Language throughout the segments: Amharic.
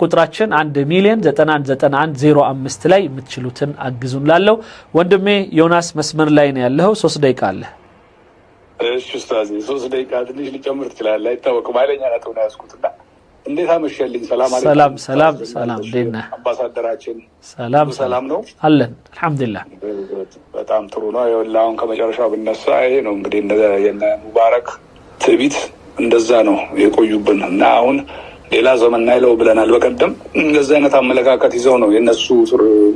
ቁጥራችን 1 ሚሊዮን 919105 ላይ የምትችሉትን አግዙን። ላለው ወንድሜ ዮናስ መስመር ላይ ነው ያለው። 3 ደቂቃ አለ። እሺ ኡስታዝ፣ 3 ደቂቃ ትንሽ ሊጨምር ትችላለህ፣ አይታወቅም። ኃይለኛ ነጥብ ነው ያዝኩት እና እንዴት አመሸልኝ? ሰላም አለይኩም። ሰላም ሰላም ሰላም፣ እንዴት ነህ? አምባሳደራችን። ሰላም። ሰላም ነው። አለን አልሐምዱሊላህ። በጣም ጥሩ ነው። ይኸውልህ አሁን ከመጨረሻው ብነሳ ይሄ ነው እንግዲህ የነ ሙባረክ ትዕቢት እንደዛ ነው የቆዩብን እና አሁን ሌላ ዘመን ናይለው ብለናል። በቀደም እንደዚህ አይነት አመለካከት ይዘው ነው የእነሱ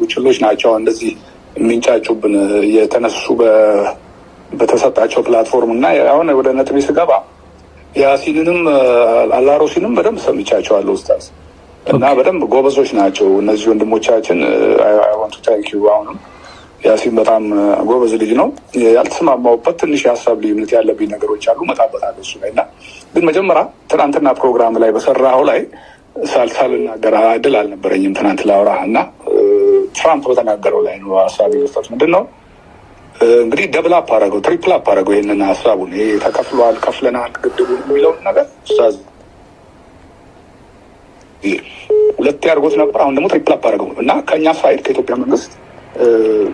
ቡችሎች ናቸው እንደዚህ የሚንጫጩብን የተነሱ በተሰጣቸው platform። እና አሁን ወደ ነጥቤ ስገባ ያሲንንም አላሮሲንም በደንብ ሰምቻቸዋለሁ ኡስታዝ፣ እና በደንብ ጎበዞች ናቸው እነዚህ ወንድሞቻችን። I want to thank you። አሁንም ያሲን በጣም ጎበዝ ልጅ ነው። ያልተስማማሁበት ትንሽ የሀሳብ ልዩነት ያለብኝ ነገሮች አሉ፣ እመጣበታለሁ እሱ ላይ። እና ግን መጀመሪያ ትናንትና ፕሮግራም ላይ በሰራኸው ላይ ሳልናገር እድል አልነበረኝም ትናንት ላውራህ። እና ትራምፕ በተናገረው ላይ ነው ሀሳብ የመስጠት። ምንድን ነው እንግዲህ double up አደረገው፣ triple up አደረገው ይህንን ሀሳቡን። ይሄ ተከፍሏል፣ ከፍለናል ግድቡን የሚለውን ነገር ኡስታዝ ሁለቴ አድርጎት ነበር። አሁን ደግሞ triple up አደረገው። እና ከእኛ side ከኢትዮጵያ መንግስት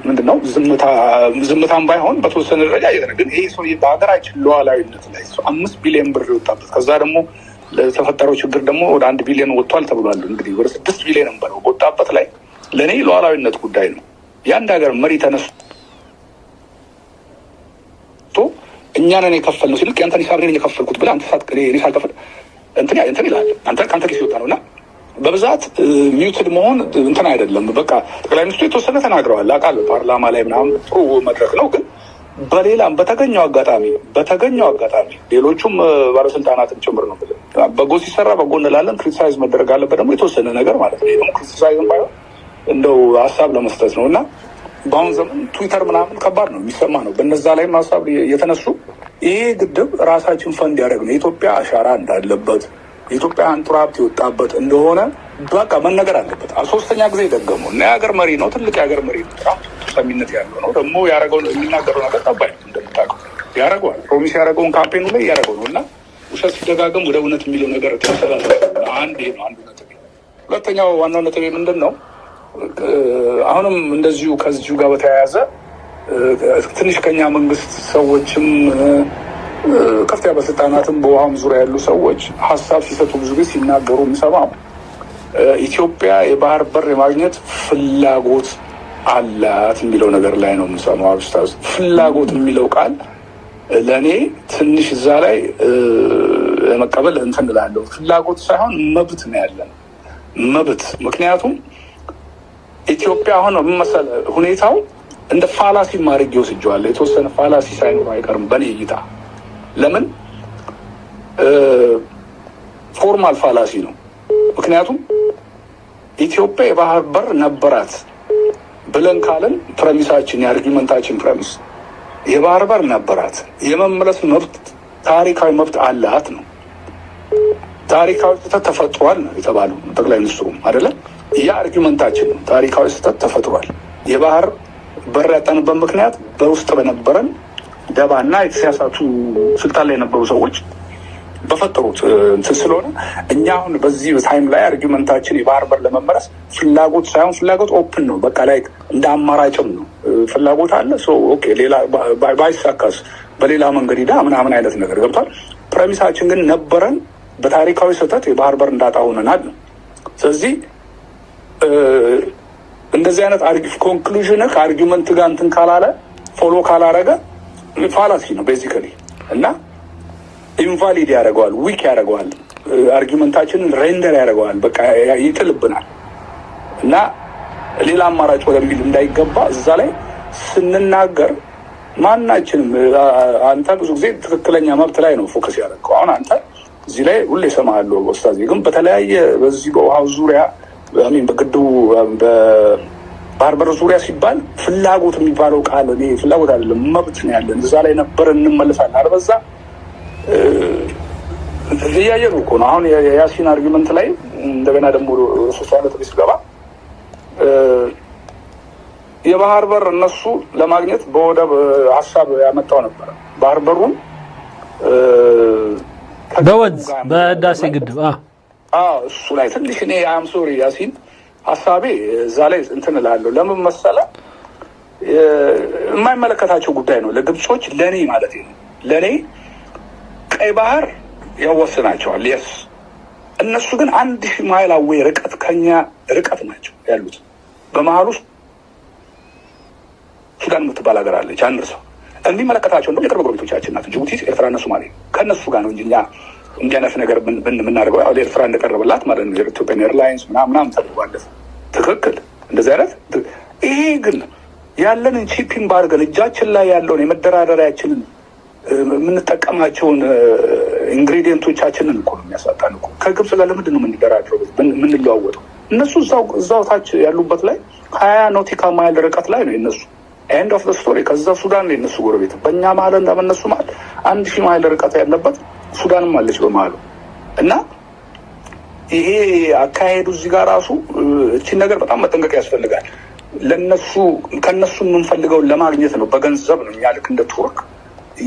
ምንድነው ዝምታም ባይሆን በተወሰነ ደረጃ እየተነ ግን ይሄ ሰውዬ በሀገራችን ሉዓላዊነት ላይ 5 ቢሊዮን ብር የወጣበት፣ ከዛ ደግሞ ለተፈጠረው ችግር ደግሞ ወደ 1 ቢሊዮን ወጥቷል ተብሏል። እንግዲህ ወደ 6 ቢሊዮን በለው ወጣበት ላይ ለእኔ ሉዓላዊነት ጉዳይ ነው። የአንድ ሀገር መሪ ተነስቶ እኛ ነን የከፈልነው ሲልክ ያንተን ሂሳብ እኔ ነኝ የከፈልኩት ብለህ አንተ እኔ ሳልከፍል እንትን እንትን ይልሃል። አንተ ከአንተ ኪስ ይወጣ ነው። እና በብዛት muted መሆን እንትን አይደለም። በቃ ጠቅላይ ሚኒስትሩ የተወሰነ ተናግረዋል አውቃለሁ። ፓርላማ ላይ ምናምን ጥሩ መድረክ ነው። ግን በሌላም በተገኘው አጋጣሚ ሌሎቹም ባለስልጣናትን ጭምር ነው። በጎ ሲሰራ በጎ እንላለን። Criticize መደረግ አለበት ደግሞ የተወሰነ ነገር ማለት ነው። ደግሞ criticize ም ባይሆን እንደው ሀሳብ ለመስጠት ነው። እና በአሁን ዘመን ትዊተር ምናምን ከባድ ነው፣ የሚሰማ ነው። በነዛ ላይም ሀሳብ የተነሱ ይሄ ግድብ ራሳችን ፈንድ ያደረግ ነው፣ የኢትዮጵያ አሻራ እንዳለበት፣ የኢትዮጵያ አንጡራ ሀብት የወጣበት እንደሆነ በቃ መነገር አለበት። ሶስተኛ ጊዜ ደገመው። እና የሀገር መሪ ነው፣ ትልቅ የሀገር መሪ ነው። ትራምፕ ሰሚነት ያለው ነው። ደግሞ ያደረገው የሚናገረው ነገር ጠባይ ነው፣ እንደምታውቀው ያደረገዋል። Promise ያደረገውን campaign ኑ ላይ ያደረገው ነው። እና ውሸት ሲደጋገም ወደ እውነት የሚለው ነገር ተሰላሰ። አንድ ይሄ ነው አንዱ ነጥብ። ሁለተኛው ዋናው ነጥብ ምንድን ነው? አሁንም እንደዚሁ ከዚሁ ጋር በተያያዘ ትንሽ ከኛ መንግስት ሰዎችም ከፍተኛ ባለስልጣናትም በውሃም ዙሪያ ያሉ ሰዎች ሀሳብ ሲሰጡ ብዙ ጊዜ ሲናገሩ የምሰማው ኢትዮጵያ የባህር በር የማግኘት ፍላጎት አላት የሚለው ነገር ላይ ነው የምሰማው። ኡስታዝ፣ ፍላጎት የሚለው ቃል ለእኔ ትንሽ እዛ ላይ ለመቀበል እንትን እላለሁ። ፍላጎት ሳይሆን መብት ነው ያለን መብት። ምክንያቱም ኢትዮጵያ አሁን ምን መሰለህ ሁኔታው እንደ fallacy ማድረግ ወስጄዋለሁ። የተወሰነ fallacy ሳይኖር አይቀርም በእኔ እይታ። ለምን formal fallacy ነው። ምክንያቱም ኢትዮጵያ የባህር በር ነበራት ብለን ካልን premise ኣችን የ argument ኣችን premise የባህር በር ነበራት፣ የመመለስ መብት ታሪካዊ መብት አላት ነው። ታሪካዊ ስህተት ተፈጥሯል ነው የተባለው ጠቅላይ ሚኒስትሩም አይደለም። ያ argument ኣችን ነው። ታሪካዊ ስህተት ተፈጥሯል። የባህር በር ያጣንበት ምክንያት በውስጥ በነበረን ደባና የተሳሳቱ ስልጣን ላይ የነበሩ ሰዎች በፈጠሩት እንትን ስለሆነ እኛ አሁን በዚህ time ላይ argument ኣችን የባህር በር ለመመለስ ፍላጎት ሳይሆን ፍላጎት open ነው። በቃ like እንደ አማራጭም ነው። ፍላጎት አለ። Okay፣ ሌላ ባይሳካስ በሌላ መንገድ ሂዳ ምናምን አይነት ነገር ገብቷል። Premise ኣችን ግን ነበረን በታሪካዊ ስህተት የባህር በር እንዳጣ ሆነናል ነው። ስለዚህ እንደዚህ አይነት conclusion ከ argument ጋር እንትን ካላለ፣ follow ካላረገ fallacy ነው basically እና invalid ያደርገዋል፣ weak ያደርገዋል፣ argument ኣችንን render ያደርገዋል፣ በቃ ይጥልብናል። እና ሌላ አማራጭ ወደሚል እንዳይገባ እዛ ላይ ስንናገር ማናችንም አንተ ብዙ ጊዜ ትክክለኛ መብት ላይ ነው focus ያደረገው። አሁን አንተ እዚህ ላይ ሁሌ እሰማሃለሁ ኡስታዝ፣ ግን በተለያየ በዚህ በውሃው ዙሪያ በግድቡ በባህር በር ዙሪያ ሲባል ፍላጎት የሚባለው ቃል እኔ ፍላጎት አይደለም መብት ነው ያለን። እዛ ላይ ነበር እንመለሳለን። አለበዛ እያየኑ እኮ ነው። አሁን የያሲን argument ላይ እንደገና ደግሞ ሶስት አይነት ስገባ የባህር በር እነሱ ለማግኘት በወደብ ሀሳብ ያመጣው ነበረ። ባህር በሩን በወንዝ በህዳሴ ግድብ። እሱ ላይ ትንሽ እኔ I'm sorry ያሲን፣ ሀሳቤ እዛ ላይ እንትን እላለሁ። ለምን መሰለ፣ የማይመለከታቸው ጉዳይ ነው ለግብጾች፣ ለእኔ ማለት ነው። ለእኔ ቀይ ባህር ያወስናቸዋል። Yes፣ እነሱ ግን 1000 ማይል away ርቀት ከኛ ርቀት ናቸው ያሉት። በመሀል ውስጥ ሱዳን የምትባል ሀገር አለች። አንድ ሰው የሚመለከታቸው እንደውም የቅርብ ጎረቤቶቻችን ናት፣ ጅቡቲ፣ ኤርትራና ሶማሌ። ከእነሱ ጋር ነው እንጂ እኛ እንዲህ አይነት ነገር የምናደርገው ያው ለኤርትራ እንደቀረበላት ማለት ነው። Ethiopian Airlines ምናምን ምናምን ተደርጎ አለፈ። ትክክል፣ እንደዚህ አይነት። ይሄ ግን ያለንን chipping bargain፣ እጃችን ላይ ያለውን የመደራደሪያችንን የምንጠቀማቸውን ingredient ኦቻችንን እኮ ነው የሚያሳጣን እኮ። ከግብጽ ጋር ለምንድን ነው የምንደራድረው የምንለዋወጠው? እነሱ እዛው ታች ያሉበት ላይ 20 nautical mile ርቀት ላይ ነው የነሱ። End of story። ከዛ ሱዳን ነው የነሱ ጎረቤት። በእኛ መሀል እና በእነሱ መሀል 1000 ማይል ርቀት ያለበት ሱዳንም አለች በመሀሉ። እና ይሄ አካሄዱ እዚህ ጋር ራሱ እቺን ነገር በጣም መጠንቀቅ ያስፈልጋል። ለነሱ ከነሱ የምንፈልገውን ለማግኘት ነው፣ በገንዘብ ነው። እኛ ልክ እንደ ቱርክ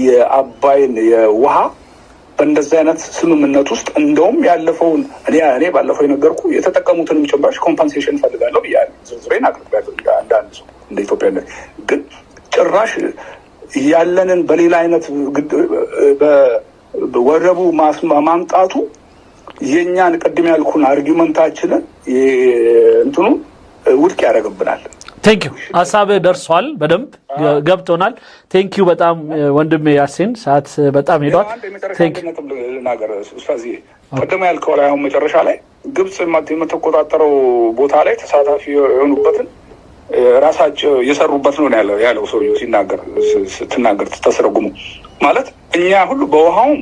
የአባይን የውሃ በእንደዚህ አይነት ስምምነት ውስጥ እንደውም ያለፈውን እኔ ባለፈው የነገርኩ የተጠቀሙትንም ጭራሽ compensation እፈልጋለሁ ብያለሁ። ዝርዝሬን አቅርቤያለሁ። አንዳንድ ሰው እንደ ኢትዮጵያ ግን ጭራሽ ያለንን በሌላ አይነት ወደቡ ማምጣቱ የእኛን ቅድም ያልኩን argument ኣችንን እንትኑ ውድቅ ያደርግብናል። Thank you፣ ሀሳብህ ደርሷል፣ በደንብ ገብቶናል። Thank you በጣም ወንድሜ ያሲን፣ ሰዓት በጣም ሄዷል። አንድ የመጨረሻ ነጥብ ልናገር ኡስታዝ፣ ቅድም ያልከው ላይ አሁን መጨረሻ ላይ ግብጽ የምትቆጣጠረው ቦታ ላይ ተሳታፊ የሆኑበትን ራሳቸው የሰሩበት ነው ያለው ሰውዬው ሲናገር፣ ስትናገር ተስረጉሙ ማለት እኛ ሁሉ በውሃውም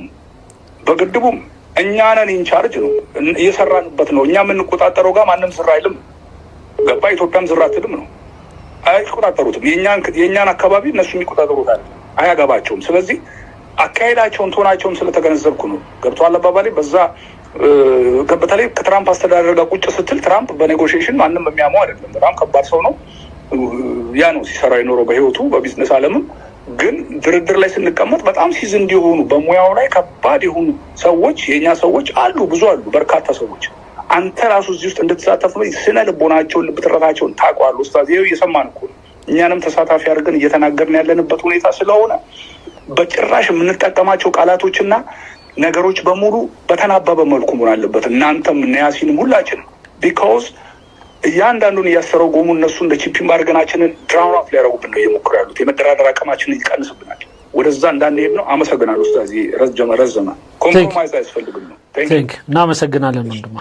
በግድቡም እኛ ነን in charge ነው፣ እየሰራንበት ነው። እኛ የምንቆጣጠረው ጋር ማንም ዝር አይልም። ገባ? ኢትዮጵያም ዝር አትልም ነው። አይቆጣጠሩትም። የእኛን አካባቢ እነሱ የሚቆጣጠሩት አለ አያገባቸውም። ስለዚህ አካሄዳቸውን tone ኣቸውን ስለተገነዘብኩ ነው። ገብቶሃል አባባሌ? በዛ በተለይ ከትራምፕ አስተዳደር ጋር ቁጭ ስትል ትራምፕ በ negotiation ማንም የሚያመው አይደለም። በጣም ከባድ ሰው ነው። ያ ነው ሲሰራ የኖረው በህይወቱ በቢዝነስ ዓለምም። ግን ድርድር ላይ ስንቀመጥ በጣም seasoned የሆኑ በሙያው ላይ ከባድ የሆኑ ሰዎች የእኛ ሰዎች አሉ፣ ብዙ አሉ፣ በርካታ ሰዎች። አንተ ራሱ እዚህ ውስጥ እንድትሳተፍ ስነ ልቦናቸውን ልብ ትረታቸውን ታውቀዋለህ። ኡስታዝ፣ ይኸው እየሰማን እኮ ነው። እኛንም ተሳታፊ አድርገን እየተናገርን ያለንበት ሁኔታ ስለሆነ በጭራሽ የምንጠቀማቸው ቃላቶችና ነገሮች በሙሉ በተናበበ መልኩ መሆን አለበት። እናንተም እነ ያሲንም ሁላችንም፣ because እያንዳንዱን እያስተረጎሙ እነሱ እንደ chipping bargain ኣችንን drown out ሊያደርጉብን ነው እየሞከሩ ያሉት። የመደራደር አቅማችንን ይቀንስብናል። ወደዛ እንዳንሄድ ነው። አመሰግናለሁ ኡስታዝ። ረዘመ። Compromise አያስፈልግም ነው። እናመሰግናለን ወንድም።